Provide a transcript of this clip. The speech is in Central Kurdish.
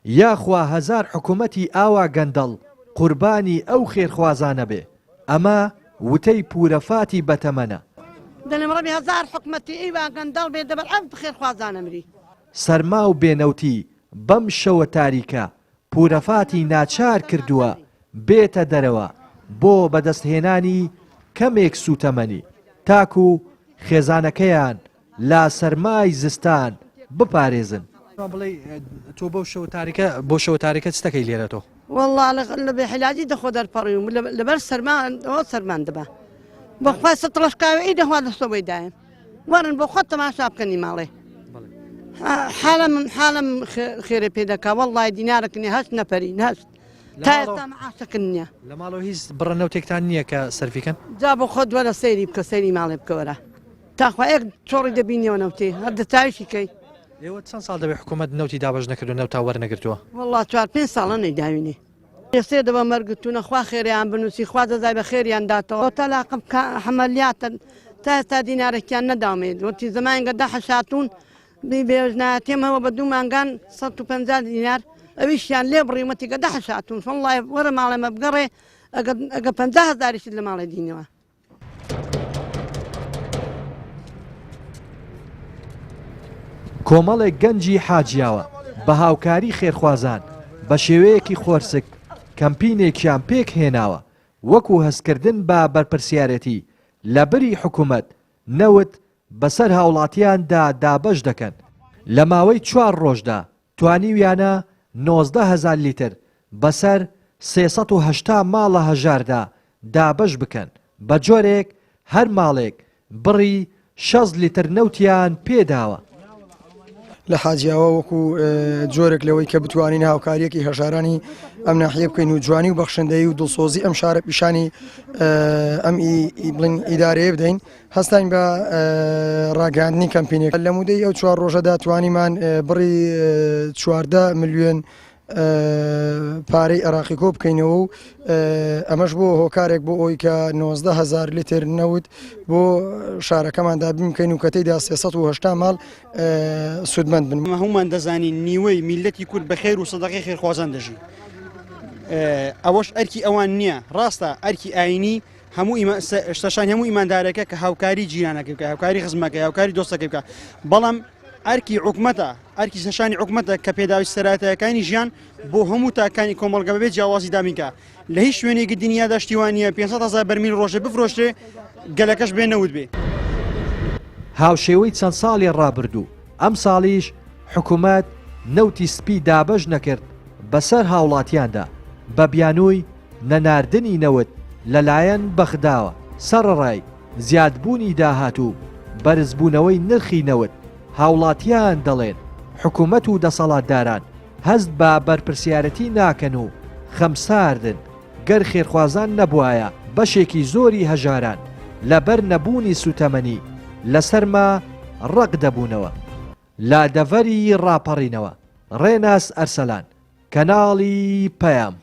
یاخوا هەزار حکومەتی ئاوا گەندەڵ قوربانی ئەو خێرخوازانە بێ ئەمە وتەی پورە فاتی بەتەمەنە. دەلێم ڕەبی هەزار حکومەتی ئیوا گەندەڵ بێ دەبەر ئەم خێرخوازانە مری. سەرما و بێ نەوتی بەم شەوە تاریکە پورە فاتی ناچار کردووە بێتە دەرەوە بۆ بەدەستهێنانی کەمێک سوتەمەنی تاکو خێزانەکەیان لە سەرمای زستان بپارێزن. بڵێی تۆ بەو شەوە تاریکە بۆ شەوە تاریکە چ دەکەی لێرە تۆ؟ وەڵا لە بێ حیلاجی دەخۆ دەرپەڕیوم لەبەر سەرما ئەوە سەرمان دەبا بەخوا سەتڵەشکاوی ئی دەخوا دەستەوەی دایم وەرن بۆ خۆت تەماشا بکەنی ماڵێ حالم حالم خێرێ پێ دەکا وەڵڵای دینارەک نیە هەشت نەفەری هەشت تا ئێستا معاشەکن نییە لە ماڵەوە هیچ بڕە نەوتێکتان نییە کە سەرفی کەن؟ جا بۆ خۆت وەرە سەیری بکە سەیری ماڵێ بکە وەرە تاخوا یەک چۆڕی دەبینیەوە نەوتێ هەر دەتاویشی کەی. ئێوە چەند ساڵ دەبێ حکوومەت نەوتی دابەش نەکردو نەوتان وەرنەگرتووە؟ وەڵا چوار پێنج ساڵە نەیداوینێ. ئێستێ دەبە مەرگتونە خوا خێریان بنوسی خوا جەزای بە خێریان داتەوە تەلاقم کە حەمەلیاتە تا ئێستا دینارەکیان نەداومێ وتی زەمانگە دە حەشاتون بی بێژنایەتیم هەوە بە دوو مانگان 150 دینار ئەویشیان لێ بڕیومەتی گە دە حەشاتون وەڵڵای وەرە ماڵێ مە بگەڕێ ئەگە ئەگە 50 هەزاریشت لە ماڵێ دینەوە. کۆمەڵێک گەنجی حاجیاوە بە هاوکاری خێرخوازان بە شێوەیەکی خۆرسک کەمپینێکیان پێک هێناوە وەکو هەستکردن بە بەرپرسیارێتی لە بری حکومەت نەوت بەسەر هاوڵاتیاندا دابەش دەکەن لە ماوەی چوار ڕۆژدا توانیویانە 19 هەزار لیتر بەسەر 380 ماڵە هەژاردا دابەش بکەن، بە جۆرێک هەر ماڵێک بڕی 60 لیتر نەوتیان پێداوە. لە حاجیاوە وەکو جۆرێک لەوەی کە بتوانین هاوکاریەکی هەژارانی ئەم ناحیە بکەین و جوانی و بەخشندەی و دڵسۆزی ئەم شارە پیشانی ئەم بڵین ئیدارەیە بدەین هەستاین بە ڕاگەاندنی کەمپینێک لە مودەی ئەو چوار ڕۆژەدا توانیمان بڕی 14 ملیۆن پارەی عێراقی کۆ بکەینەوە و ئەمەش بۆ هۆکارێک بۆ ئەوی کە 19 هزار لیتر نەوت بۆ شارەکەمان دابین بکەین و کە تێیدا 380 ماڵ سوودمەند بن. هەموومان دەزانین نیوەی میللەتی کورد بە خێر و سەدەقەی خێرخوازان دەژی ئەوەش ئەرکی ئەوان نییە ڕاستە ئەرکی ئاینی هەموو شتەشان هەموو ئیماندارەکە کە هاوکاری جیرانەکە بکە هاوکاری خزمەکە هاوکاری دۆستەکە بکە بەڵام ئەرکی حکومەتە ئەرکی سەرشانی حکومەتە کە پێداویست سەرەتایەکانی ژیان بۆ هەموو تاکانی کۆمەڵگە بەبێ جیاوازی دابینکا لە هیچ شوێنێکی دنیادا شتی وا نییە 500 هەزار بەرمیل ڕۆژێ بفرۆشرێ گەلەکەش بێ نەوت بێ. هاوشێوەی چەند ساڵی ڕابردوو، ئەمساڵیش حکومەت نەوتی سپی دابەش نەکرد بەسەر هاوڵاتیاندا بە بیانووی نەناردنی نەوت لەلایەن بەغداوە، سەڕەڕای زیادبوونی داهات و بەرزبوونەوەی نرخی نەوت، هاوڵاتیان دەڵێن، حکومەت و دەسەڵاتداران هەست بە بەرپرسیارەتی ناکەن و خەمساردن، گەر خێرخوازان نەبوایە بەشێکی زۆری هەژاران لەبەر نەبوونی سوتەمەنی لە سەرما ڕەق دەبوونەوە. لە دەڤەری ڕاپەڕینەوە، ڕێناس ئەرسەلان، کەناڵی پەیام.